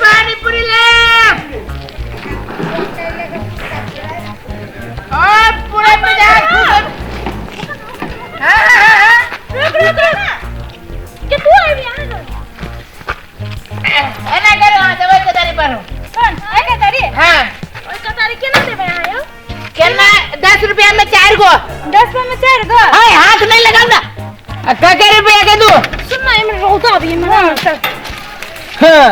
पानी पूरी ले ओ पूरा बाजार घूम। हाँ, हाँ, हाँ। रुक रुक रुक के तू आबि आने दो। एना करू अहाँ सब ओहि कतारी पर हो। कोन ओहि कतारी? हाँ। ओहि कतारी केना देबै अहाँ यौ? केना 10 रुपया में 4 गो। 10 रुपया में 4 गो? हाय हाथ नहीं लगाऊ ना। आ कते रुपया के दू? सुन ना एमे रौदा अभी एमे। हाँ,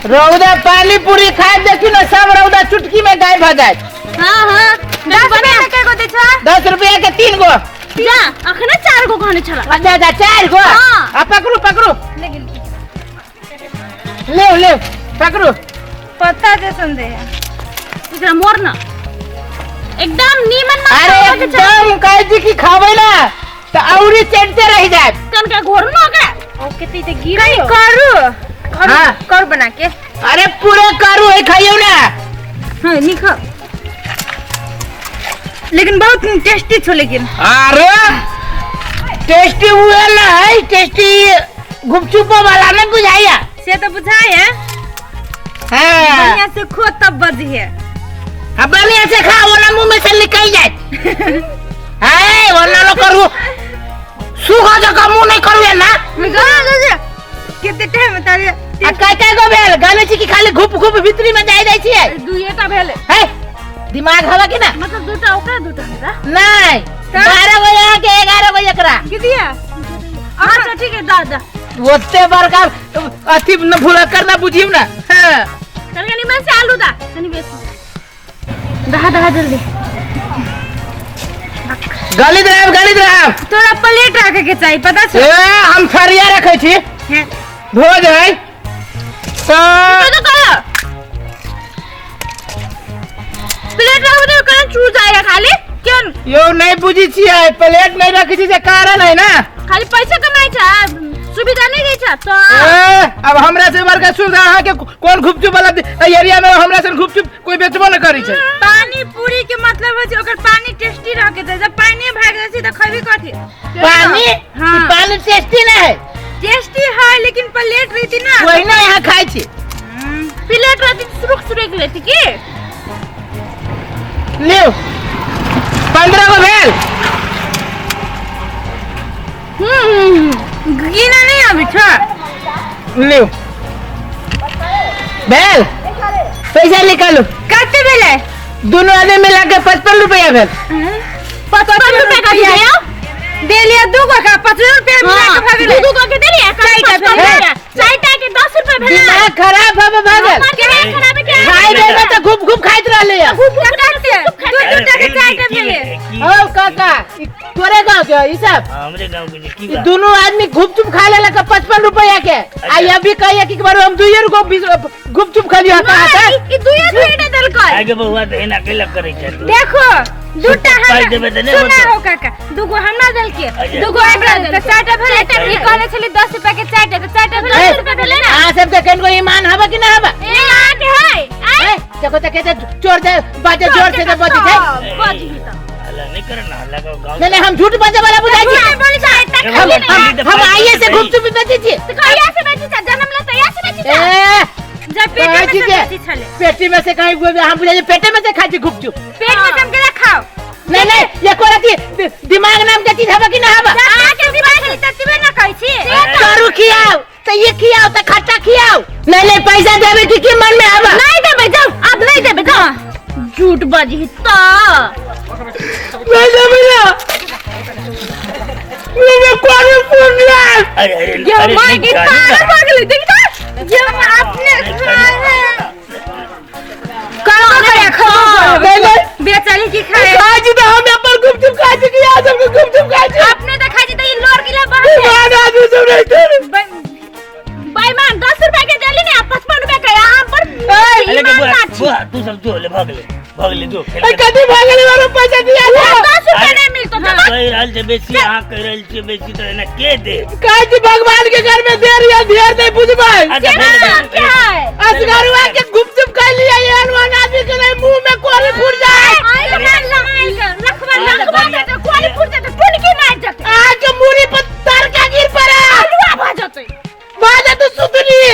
रौदा पानी पूरी खाए देखी ना सब रौदा चुटकी में गायब हो जाए। हाँ हाँ। 10 रुपया में के गो दै छौ? 10 रुपया के 3 गो। जा अखने 4 गो कहने छला। अच्छा अच्छा 4 गो। हाँ। आ पकड़ू पकड़ू। ले गेल। ले ले पकड़ू। पत्ता जैसन दे एकरा मोर ना एकदम नीमन मान। अरे एकदम कहे जी की खावे ना तो औरी चटते रह जाए। कनका घोर ना ओकरा ओके ते गिर कहीं करू करू। हाँ। करू बना के। अरे पूरे करू है खाइयो ना। हां निक लेकिन बहुत टेस्टी छो लेकिन। अरे टेस्टी हुए ना है टेस्टी गुपचुप वाला ना बुझाया से तो बुझाया। हाँ बढ़िया से खो तब बजिए। अब बढ़िया से खा वरना मुंह में से निकल जाए। है वरना लो करू सूखा जका मुंह नहीं करू ना। कितने टाइम तारे आ काय काय गो भेल गाने छी कि खाली घुप घुप भीतरी में जाय जाय छी। दुइएटा भेल है दिमाग हवा कि ना? मतलब दूटा ओकरा दूटा हमरा नहीं 12 बजे के 11 बजे एकरा की दिया। अच्छा ठीक है दा दा ओते बड़का अथी न भूला करना बुझियो ना। हां कनी निमन से आलू दा कनी बेसी दहा दहा जल्दी। गाली दराब गाली दराब तोरा प्लेट रखे के चाहिए पता छौ? ए हम थरिया रखे छी भोज है तो तो प्लेट रखबे तो कन चू जाएगा खाली क्यों यो नहीं बुझी छियै प्लेट नहीं रखे छी से कारण है ना खाली पैसा कमाई छ सुविधा नहीं दै छ तो। ए अब हमरा से बड़का सुविधा अहाँ के कोन गुपचुप वाला एरिया में हमरा से गुपचुप कोई बेचबो न करै छै। पानी पूरी के मतलब है ओकर पानी टेस्टी रह के जब पानी भाग जाइ छै त खबी कथी पानी? हाँ। पानी टेस्टी नहीं है। टेस्टी है लेकिन प्लेट रहती ना वही ना यहाँ खाई छी प्लेट रहती सुरुक सुरुक लेती की ले 15 गो भेल। गिना नहीं अभी छ ले भेल पैसा निकालू। कते भेलै? दोनों आदमी मिला के 55 रुपया भेल। 55 रुपया का दिया देलिया दू गो का 55 रुपया मिला के भऽ गेलै। दू गो के देलिया चारिटा के 10 रुपया भेलै। दिमाग खराब भऽ गेल। दिमाग खराब के खाइ बेर में तो घुप घुप खाइत रहले। घुप घुप खाते दू दूटा के चारिटा भेलै। ओ काका तोरे गांव के ई सब? हमरे गांव के की बात? दोनों आदमी गुपचुप खा लेलक 55 रुपया के आ ये भी कहिए कि बार हम दुइये गो गुपचुप खा लिया का ई दुइये दुइये देलकै। आगे बउआ त एना केला करै छै। देखो दूटा पाइ देबै त नहि सुना हो काका दूगो हमरा देलकै दूगो एकरा देलकै चारिटा भेलै। ई कहने छली 10 रुपया के चारिटा त चारिटा भेलै 10 रुपया भेलै ना। अहाँ सब के कनको ईमान हबा कि ना हबा? ए अहाँ के है ए देखो त कहते चोर दे बाजे जोर से त बज जाए बज ही त हल्ला नहीं करना हल्ला का गांव नहीं नहीं हम झूठ बाजे वाला बुझाई छी। हम आइए से गुपचुप बेचै छी। त कहिया से बेचै छ? जन्म ले तहिया से बेचै छ। ए जब पेटे में से बेचै छले पेटी में से कहीं हम बुझाई पेटे में से खाइ छी गुपचुप। पेट में हम केना खाओ? नहीं नहीं ये कोरा की दिमाग नाम के चीज हबा कि ना हबा? अहाँ के दिमाग नहीं त तिबे ना कहै छी। करू खियाओ त ये खियाओ त खट्टा खियाओ। नहीं नहीं पैसा देबे की की मन में हबा? नहीं देबे जाओ अब नहीं देबे जाओ झूठ बाजी त नहीं देबे ना मैं कोनी पुण्य। अरे अरे ये मां की पागल पागल देख त ये अपने करो करे खबो बेचारी की खाए खाई त हम अपन गुपचुप खाई छी कि आ सब गुपचुप खाई छी। अपने त खाई छी त ई लोर गिला बाहर बाहर आदमी सब नहीं थे। बेईमान 10 रुपया के देली ने 55 रुपया के हम पर ईमान ना छी। तू सब जो ले भगले भगले जो ए कथि भगले वाला पैसा दिया 10 रुपया नहीं मिलतो। कहि रहल छै बेसी अहाँ कहि रहल छी बेसी त एना के दे? कहै छी भगवान के घर में देर या ढेर नहीं बुझबै। असगरुआ के गुपचुप खा लिया एहन ओहन आदमी के नहीं मुंह में कोरी फूट जाए। रखवा रखवा के कोरी फूट जाते टुनकी मार जाते आ के मुरी पर तर के गिर पड़े आलुआ भ जते भ जते सुतली।